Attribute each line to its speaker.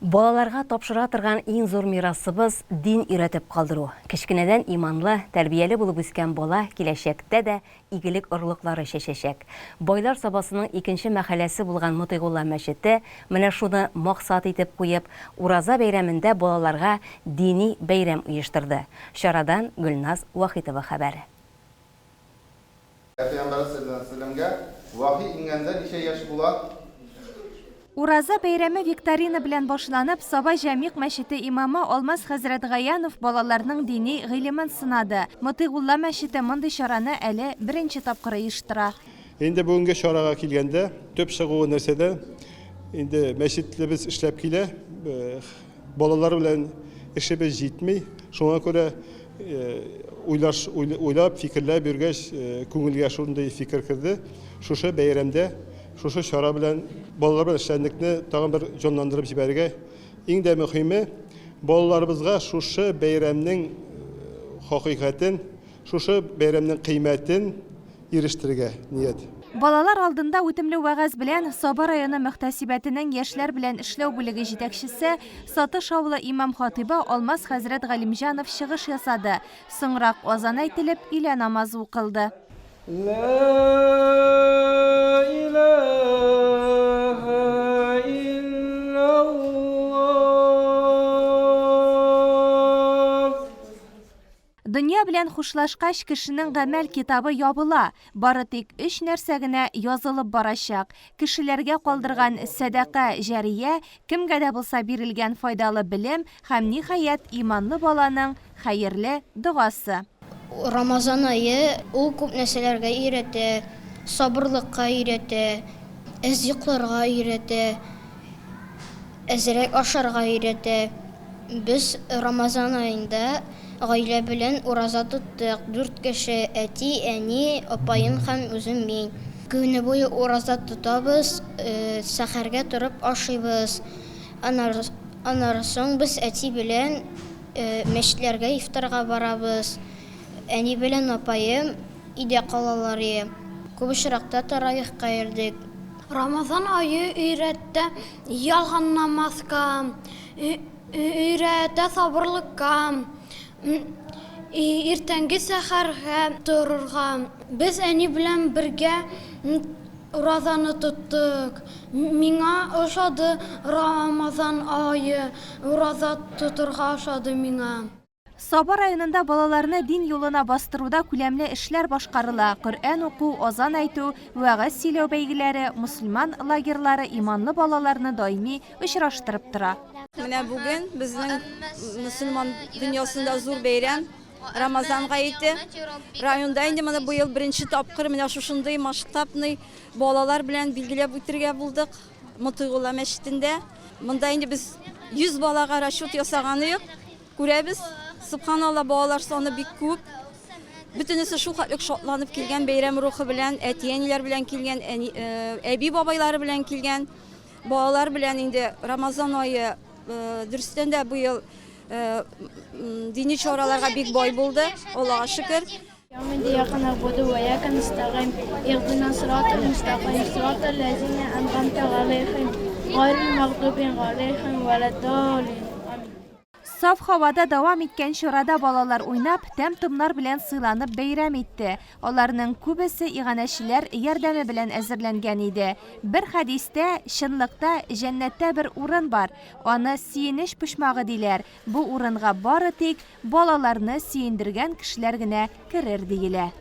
Speaker 1: Балаларга тапшыра торган иң зур мирасыбыз, дин өйрәтеп калдыру. Кечкенәдән иманлы, тәрбияле булып үскән бала киләчәктә дә игелек орлыклары чәчәчәк. Байлар Сабасының икенче мәхәлләсе булган Мотыйгулла мәчете менә шуны максат итеп куеп, Ураза бәйрәмендә балаларга дини бәйрәм оештырды. Чарадан Гөлназ Вахитова хәбәре.
Speaker 2: Ә Пәйгамбәребез салләллаһу галәйһи ва сәлләмгә вахи иңгәндә ничә яшь була?
Speaker 3: Ураза бәйрәме викторина белән башланып, Саба Җәмигъ мәчете имамы Алмаз хәзрәт Гаянов балаларның дини гыйлемен сынады. Мотыйгулла мәчете мондый чараны әле беренче тапкыр оештыра.
Speaker 4: Инде бүгенге чарага килгәндә, төп чыгуы нәрсәдә? Инде мәчетлебез эшләп килә, балалар белән эшебез җитми. Шуңа күрә Уйлаш, уйлап, фикерләп йөргәч, күңелгә шундый фикер керде. Шушы бәйрәмдә, шушы чара белән балалар белән эшчәнлекне тагын бер җанландырып җибәрергә. Иң дә мөхиме, балаларыбызга шушы бәйрәмнең хакыйкатен, шушы бәйрәмнең кыйммәтен ирештерергә ният.
Speaker 3: Балалар алдында үтемле вәгазь белән Саба районы мөхтәсибәтенең яшьләр белән эшләү бүлеге җитәкчесе, Сатыш авылы имам-хатыйбы Алмаз хәзрәт Галимҗанов чыгыш ясады. Соңрак азан әйтелеп, өйлә намазы укылды.
Speaker 5: Лә иләһә илляллаһ.
Speaker 3: Дөнья белән хушлашкач, кешенең гамәл китабы ябыла, бары тик өч нәрсә генә язылып барачак, кешеләргә калдырган сәдака җәрия, кемгә дә булса бирелгән файдалы белем һәм, ниһаять, иманлы баланың хәерле догасы.
Speaker 6: Рамазан ае ул күп нәрсәләргә өйрәтә, сабырлыкка өйрәтә, әз йокларга өйрәтә, әзрәк ашарга өйрәтә. Без Рамазан аенда гаилә белән ураза тоттык, дүрт кеше, әти, әни, апаем һәм үзем мин. Көне буе ураза тотабыз, сәхәргә торып ашыйбыз. Аннары соң без әти белән мәчетләргә ифтарга барабыз. Әни белән апаем өйдә калалар ие. Күп очракта таравихка йөрдек.
Speaker 7: Рамазан ае өйрәтте ялганламаска, өйрәтә сабырлыкка, иртәнге сәхәргә торырга. Без әни белән бергә уразаны тоттык. Миңа ошады Рамазан ае, ураза тотырга ошады миңа.
Speaker 3: Саба районында балаларны дин юлына бастыруда күләмле эшләр башкарыла, Коръән уку, азан әйтү, вәгазь сөйләү бәйгеләре, мөселман лагерьлары иманлы балаларны даими очраштырып тора.
Speaker 8: Менә бүген безнең мөселман дөньясында зур бәйрәм, Рамазан гаете. Районда инде моны быел беренче тапкыр менә шушындый масштабный балалар белән билгеләп үтергә булдык. Мотыйгулла мәчетендә. Монда инде без 100 балага расчет ясаган идек. Күрәбез, сөбханалла, балалар саны бик күп. Бөтенесе шул хәтлек шатланып килгән, бәйрәм рухы белән, әти-әниләр белән килгән, әни, э, әби-бабайлары белән килгән. Балалар белән инде Рамазан ае э, дөрестән дә быел э, дини чараларга бик бай булды, Аллага шөкер.
Speaker 3: Саф һавада дәвам иткән чарада балалар уйнап, тәм-томнар белән сыйланып бәйрәм итте. Аларның күбесе иганәчеләр ярдәме белән әзерләнгән иде. Бер хәдистә, Чынлыкта, җәннәттә бер урын бар, аны сөенеч почмагы диләр, бу урынга бары тик балаларны сөендергән кешеләр генә керер, диелә.